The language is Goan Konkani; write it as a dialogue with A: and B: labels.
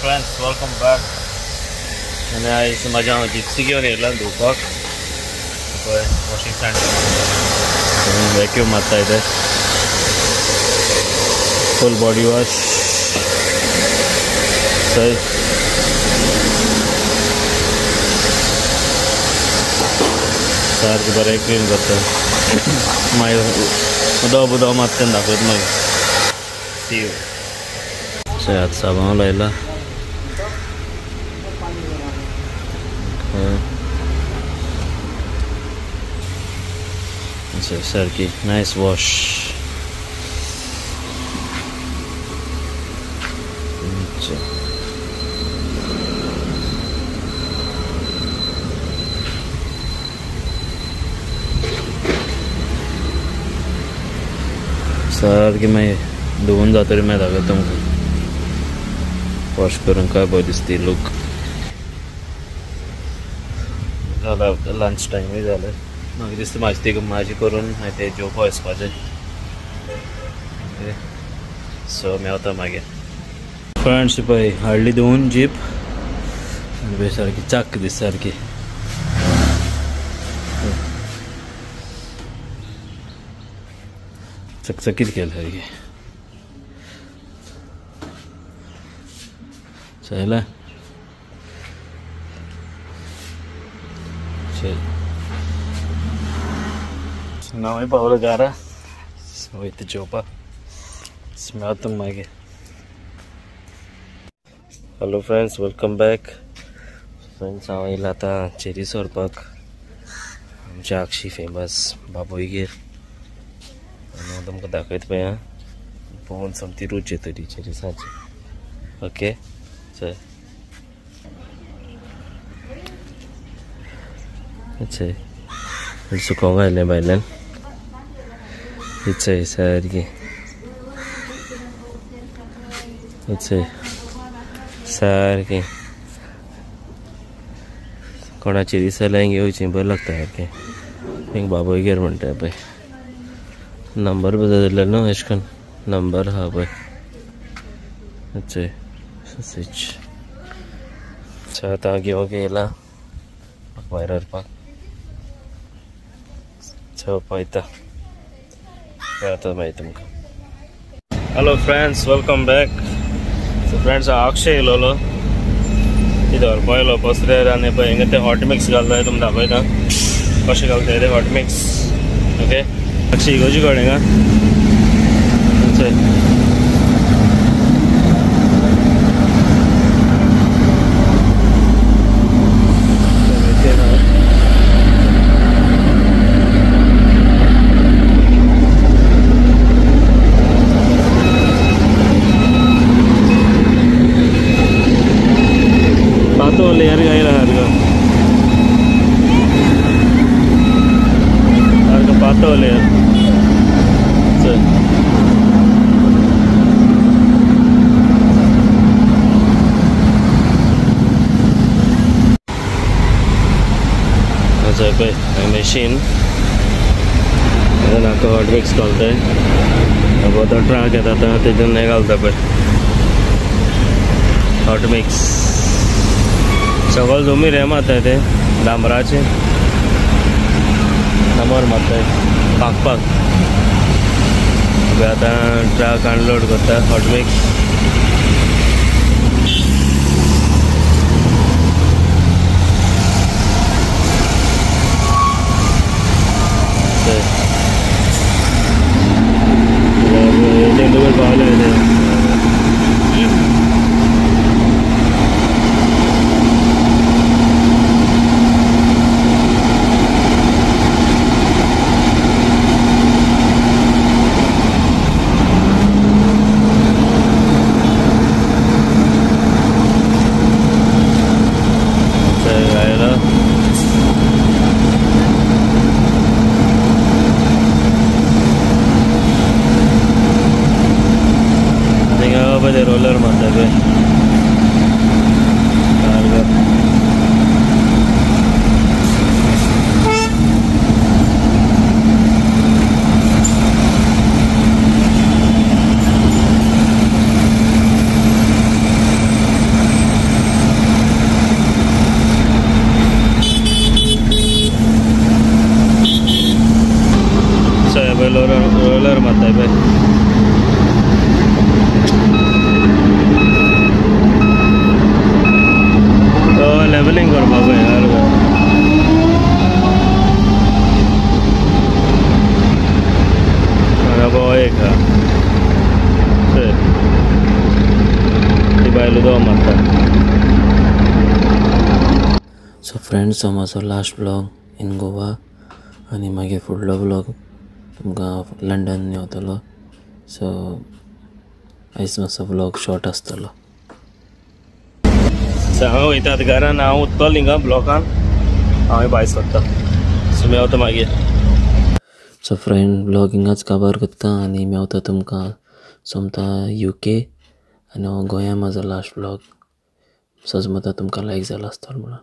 A: Friends, welcome back. आनी आयज म्हाज्या हांव जिप्सी घेवन येयला धुवपाक. पळय वॉशिंग सेंटर वॅक्यूम मारता ते फूल बॉडी वॉश. सय सारकें बरें क्लीन करता. मागीर उदक बुदक मारता दाखयता मागीर. See you. चल आतां साबण लायला. सारकी नायस वॉश. सारकी मागीर धुवून जातरी मागीर दाखयता तुमकां वॉश करून काय बरें दिसता लूक. जाला लंच टायमूय जालें. म्हाका दिसता म्हाजी ती म्हाजी करून मागीर ते जेवपा वचपाचें. ओके सो मेवता मागीर. फ्रेंड्स पळय हाडली धुवून जीप आनी पळय सारकी चाक दिसता सारकी. चकचकीत केलं सारकी. चला चल नांव पावलो घरा वयता जेवपाक. मेवता मागीर. Hello friends, welcome back. Friends हांव येयला आतां चेरीस व्हरपाक आमच्या आगशी फेमस बाबोयगेर. आनी तुमकां दाखयता पळय आं, पळोवन सोमती रूच येतली चेरीसाची. ओके चल. चल सुकोवंक आयलें भायल्यान. चय सारकी चय सारकें कोणाची दीस जाल्यार हिंग येवचें बरें लागता सारकें. हिंग बाबोयगेर म्हणटा पळय नंबर बदललो न्हू अशें करून नंबर आहा पळय. चय सो आतां घेवंक येयला भायर व्हरपाक. सो पळयता मेळता मागीर तुमकां. Hello friends, welcome back. So friends हांव आगशे येयलोलो कितें व्हरपा येयलो पसऱ्यार. आनी पळय हिंगा ते हॉट मिक्स घालता तुमकां दाखयता कशें घालता ते हॉट मिक्स. ओके आगशे इगोजी कडेन हिंगा. चल लेयर गायला सारको सारको पातळ लेयर. चल चल पळय मशीन नाका हॉट मिक्स घालताय. आतां ट्रक येता आतां तेतून हें घालता पळय हॉट मिक्स. सगळो जमीर हें मारताय ते डांबराचे डांबर मारताय पाकपाक. आतां ट्रक अनलोड करता हॉट मिक्स. पावले रोलर मारता पळय सारको. आयलो दो मारता.
B: सो फ्रेंड्स, हो म्हजो लास्ट व्लॉग इन गोवा आनी मागीर फुडलो व्लॉग तुमकां लंडन येवतलो. सो आयज मातसो व्लॉग शॉर्ट आसतलो.
A: सो हांव वयता आतां घरान, हांव उत्तलो हिंगा ब्लॉकान, हांव भायर सोदता. सो मेवता मागीर.
B: सो फ्रेंड, व्लॉग हिंगाच काबार करता आनी मेवता तुमकां सोमता UK आनी हो गोंया म्हजो लास्ट व्लॉग. सजमता तुमकां लायक जाला आसतलो म्हणून.